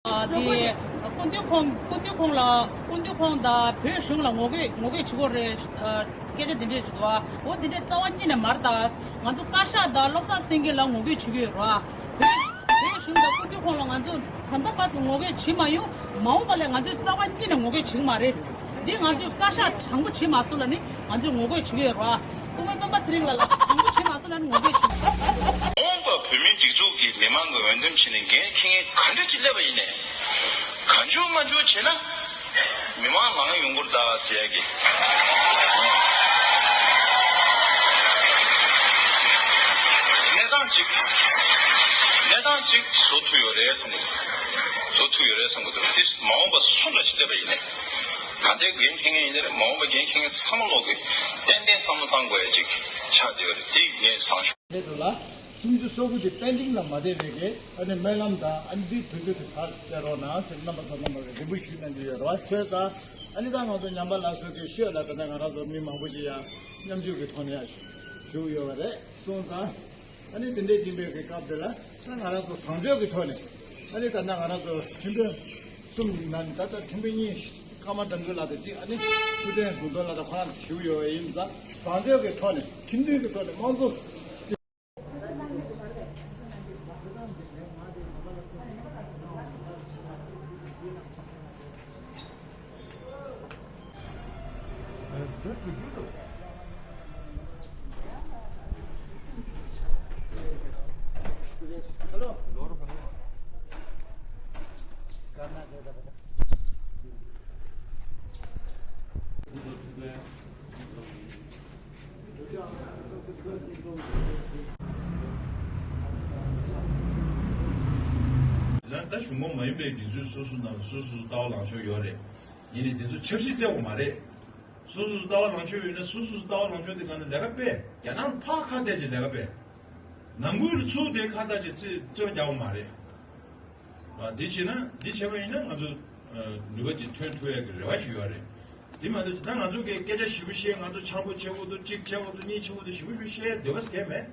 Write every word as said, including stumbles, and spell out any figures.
ཨ་དེ་སྐུ་མདུན་ཁོང་སྐུ་མདུན་ཁོང་ལ་སྐུ་མདུན་ཁོང་དང་བོད་གཞུང་ལ་ངོ་རྒོལ་ངོ་རྒོལ་བྱེད་དགོས་རེད། ཨ་སྐད་ཆ་འདི་འདྲས་བྱེད་དགོས། འོ་འདི་འདྲས་རྩ་བ་ཉིད་ནས་མ་རེད་ད། ང་ཚོ་བཀའ་ཤག་དང་བློ་བཟང་སེང་གེ་ལ་ངོ་རྒོལ་བྱེད་ཀྱི་ཡོད་རེད། བོད་བོད་གཞུང་དང་སྐུ་མདུན་ཁོང་ལ་ང་ཚོ་ད་ལྟ་བར་དུ་ངོ་རྒོལ་བྱེད་མ་ཡོང་། མ་འོངས་པ་ལ་ང་ཚོས་རྩ་བ་ཉིད་ནས་ངོ་རྒོལ་བྱེད་ཀྱི་མ་རེད། འདི་ང་ཚོས་བཀའ་ཤག་དྲང་པོ་བྱེད་མ་སོང་ལ་ནི་ང་ཚོས་ངོ་རྒོལ་བྱེད་ཀྱི་ཡོད་རེད། སྐུ་ངོ་སྤེན་པ་ཚེ་རིང་ལགས་ལ་དྲང་པོ་བྱེད་མ་སོང་ལ་ནི་ངོ་རྒོལ་བྱེད། མ་འོངས་པ་བོད་མིའི་སྒྲིག་འཛུགས་ཀྱི་མི་མང་གི་འོས་འདེམས་བྱས་ནས་འགན་འཁྱེར་མཁན་ག་འདྲ་ཅིག་སླེབས་པ་ཡིན་ནའི། གང་བྱུང་མང་བྱུང་བྱས་ན་མི་མང་ལངས་ཡོང་གི་རེད་ཟེར་ཡ་གི་གནས་སྟངས་ཅིག་གནས་སྟངས་ཅིག་བཟོ་ཐུབ་ཡོད་རེད་བསམ་གི་འདུག་བཟོ་ཐུབ་ཡོད་རེད་བསམ་གི་འདུག་དེ་མ་འོངས་པ་སུ་འདྲ་ཞིག་སླེབས་པ་ཡིན་ནའི། ད་ལྟའི་འགན་འཁྱེར་མཁན་ཡིན་ནའི་རེད། མ་འོངས་པ་འགན་འཁྱེར་མཁན་ཚང་མ་ལོག་གི་ཏན་ཏན་བསམ་བློ་བཏང་དགོས་ཡ་ཅིག་ཆགས་བསྡད་ཡོད་རེད། དེ་ངས་བཟང་ཤོས། དེ་ཚོ་ལ་སུམ་ཅུ་སོ་དགུ་དེ་པེན་ཌིང་ལ་མ་བསྡད་པའི་གི་ཨ་ནི་སྨོན་ལམ་དང་ཨ་ནི་འདིའི་དུས་ཚོད་དེ་ཕར་བཅད་རོགས་གནང་ཟེར་རྣམ་པ་ཚོ་རྣམ་པ་གི་རེ་སྐུལ་ཞུ་གནང་གི་ཡོད་རེད་བ། བྱས་ཙང་ཨ་ནི་ད་ང་ཚོ་ཉམས་པ་སླར་གསོ་གི་ཤོད་ལ་ད་ལྟ་ང་རང་ཚོ་མི་མང་པོ་ཅིག་ཡང་མཉམ་ཞུགས་ཀྱི་ཐོག་ནས་ཡང་ཞུགས་ཡོད་པ་རེད། སོང་ཙང་ཨ་ནི་དེ་འདྲའི་ཡིན་པའི་གི་སྐབས་དེ་ལ་ད་ང་རང་ཚོ་བཟང་སྤྱོད་ཀྱི་ཐོག་ནས་ཨ་ནི་ད་ལྟ་ང་རང་ཚོ་ཁྲིམས་དཔོན་གསུམ་ནང་ནས་ད་ལྟ་ཁྲིམས་དཔོན་གཉིས་ཀརྨ་དགྲ་འདུལ་ལགས་དང་གཅིག་ཨ་ནི་སྐུ་བསྟན་དགུང་གྲོལ་ལགས་དང་ཁོ་རང་ཞུགས་ཡོད་པ་ཡིན་ཙང་བཟང་སྤྱོད་ཀྱི་ཐོག་ནས་ཁྲིམས་མཐུན་གྱི་ཐོག་ནས་དམངས་གཙོ། ད་གཞུང་མ་མ་ཡིན་པའི་སྒྲིག་འཛུགས་སོ་སོ་ནང་སོ་སོ་ལྟ་བ་ལངས་ཕྱོགས་ཡོད་རེད། ཡིན་ནའི་དེ་ཚོ་ཆབ་སྲིད་བཙལ་བ་མ་རེད། སོ་སོ་ལྟ་བ་ལངས་ཕྱོགས་ཡོད་ན་སོ་སོ་ལྟ་བ་ལངས་ཕྱོགས་དེ་སྒང་ནས་ལས་ཀ་སྤེལ། རྒྱ་ནག་ཕར་ཁ་གཏད་བྱས་ལས་ཀ་སྤེལ། ནང་ཁུལ་ལ་ཚུར་དེ་ཁ་གཏད་བྱས་རྩོད་རྩོད་རྒྱག་པ་མ་རེད། ཨ་འདི་བྱས་ན་འདི་བྱས་པ་ཡིན་ན་ང་ཚོ་ཨ་ནུས་པ་ཅིག་ཐོན་ཐུབ་ཡག་གི་རེ་བ་ཞིག་ཡོད་རེད། དེ་མ་གཏོགས་ད་ང་ཚོ་གི་སྐད་ཆ་ཞིབ་པོ་བཤད། ང་ཚོ་འཆམ་པོ་བྱེད་དགོས་འདུག་གཅིག་བྱེད་དགོས་འདུག་གཉིས་བྱེད་དགོས་འདུག་ཞིབ་པོ་ཞིབ་པོ་བཤད་འདོད་པ་གང་ཡང་མེད།